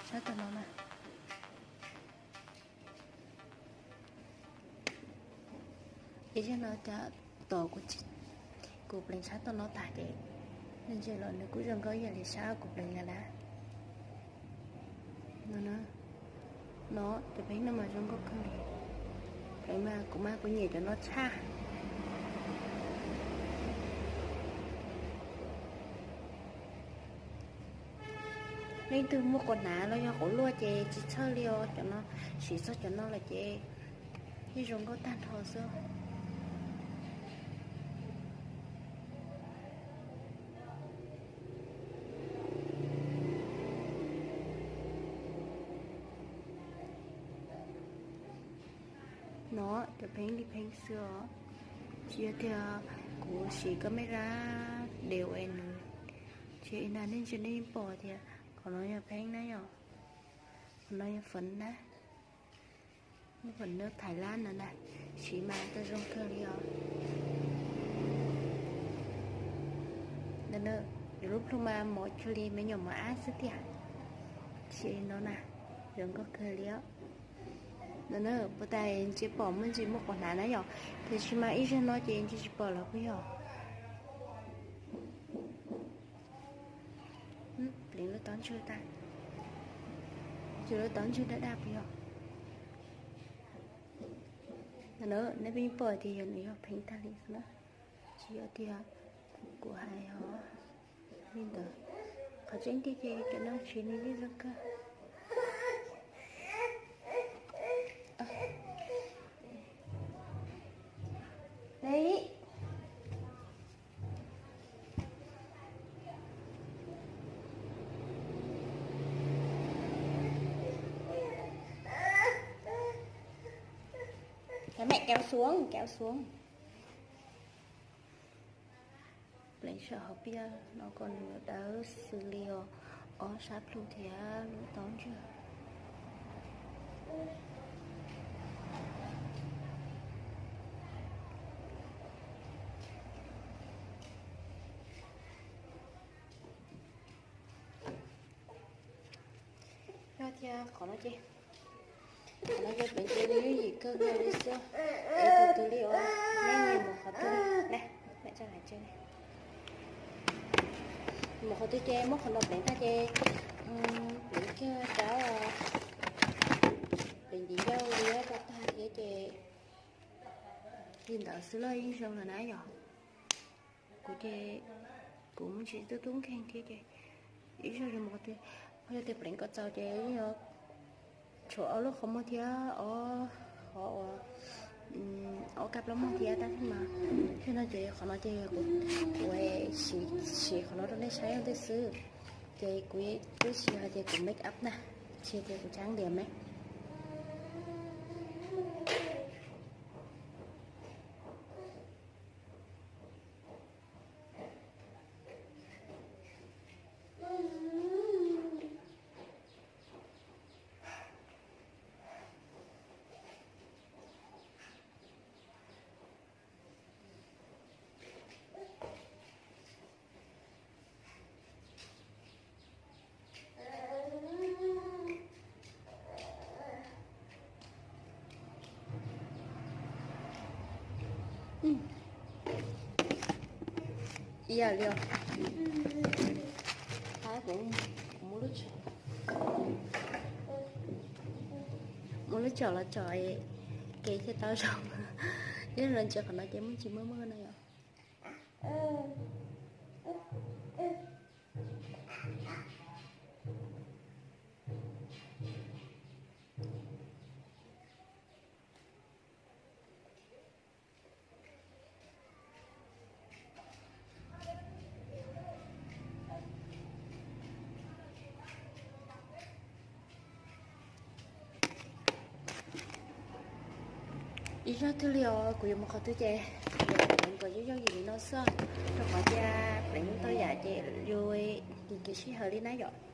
Sab tau no na. Ib zaug no cov tom kuv pleev sab tau no tag ces, ntsia los nws kuj zoo nkauj ib yam li sab kuv pleev lawm na. No, no cov pheeb no mas zoo nkauj kawg li. Pleev mas kuv mas kuv nyiam cov no tshaj. Leej twg muaj quas hnav los yog quas luaj ces tsis txhawj li os, cov no, siv txog cov no lawm ces yeej zoo nkauj tag nrho xwb. No cov pheeb li pheeb xwb os, tsis yog tias kuv siv camera dev es nws, ces ib nta nej ntsia nej yeej pom tias qhov no yog pheeb na yom, qhov no yog feem na, feem no Thaib Lab no na, siv mas tau zoo kawg li os. Yuav lub plhu mas mov cuag li me nyuam mos ab xwb tiag, siv li no na, zoo nkauj kawg li os. No na, puag ta ntsia pom muaj ntsis muaj quas hnav na yom, tiam sis mas ib zaug no ces ntsia tsis pom lawm puas yog? Pleev lub taub ntswg tag, ces lub taub ntswg daj daj puas yog? No na, nej pheej pom tias yog nws yog pheeb tag li xwb na, tsis yog tias kuv hais os. Li ntawd, qhov tseeb tiag ces cov no siv nws yeej zoo kawg. Mẹ kéo xuống, kéo xuống. Pleev saum hauv pliaj no kom nws dawb xws li os, ob sab plhu thiab lub taub ntswg. Yog tias qhov no ces, qhov no ces pleev ces nws yooj yim kawg nkaus li xwb. Pleev tau twg li os, nej nyiam mus qhov twg li na, mus qhov twg ces muab qhov no pleev tag ces pleev kiag cov, Li ntawd xwb los yeej zoo lawm na yom. Kuv ces kuv muaj tsis tub tub nkeeg thiab ces ib zaug yuav mus qhov twg, ho yog tias pleev kom txaus ces yeej yuav tshuav ob lub qhov muag thiab ob qhov uas ob kab plaub muag thiab tab sis mas thiab no ces qhov no ces kuv, kuv siv, siv qhov no rau nej saib ua ntej xwb. Ces kuv twb tsis hais tias kuv make up na, tsis tias kuv tsav ntias me. Ib yam li os. Kuv muab lub tsom, muab lub tsom los tsom kev thiaj tau zoo. Nyob los ntsia qhov no ces muaj tsis muaj muaj no yom. Ib zaug twg li os, kuv yuav mus qhov twg ces kuv yuav pleev kom zoo zoo li no xwb, rau qhov tias pleev tau yam ces yus tsis sij hawm li na yom.